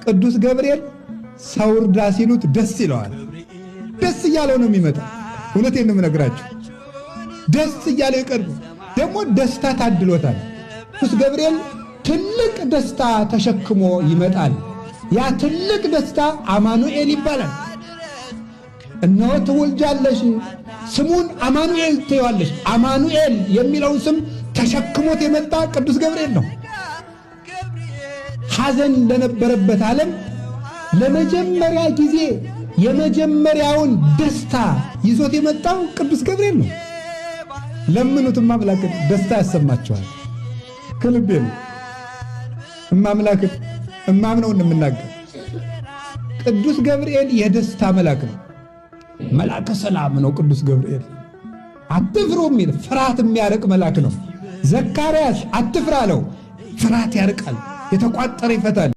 ቅዱስ ገብርኤል ሰው እርዳ ሲሉት ደስ ይለዋል። ደስ እያለው ነው የሚመጣ። እውነቴን ነው የምነግራችሁ። ደስ እያለው ይቀርብ። ደግሞ ደስታ ታድሎታል። ቅዱስ ገብርኤል ትልቅ ደስታ ተሸክሞ ይመጣል። ያ ትልቅ ደስታ አማኑኤል ይባላል። እነሆ ትወልጃለሽ፣ ስሙን አማኑኤል ትይዋለሽ። አማኑኤል የሚለውን ስም ተሸክሞት የመጣ ቅዱስ ገብርኤል ነው። ሐዘን ለነበረበት ዓለም ለመጀመሪያ ጊዜ የመጀመሪያውን ደስታ ይዞት የመጣው ቅዱስ ገብርኤል ነው። ለምኑት፣ እማምላክን ደስታ ያሰማቸዋል። ከልቤ ነው እማምላክን እማምነውን የምናገር። ቅዱስ ገብርኤል የደስታ መልአክ ነው። መልአከ ሰላም ነው ቅዱስ ገብርኤል። አትፍሩ የሚል ፍርሃት የሚያርቅ መልአክ ነው። ዘካርያስ አትፍራ አለው። ፍርሃት ያርቃል፣ የተቋጠረ ይፈታል።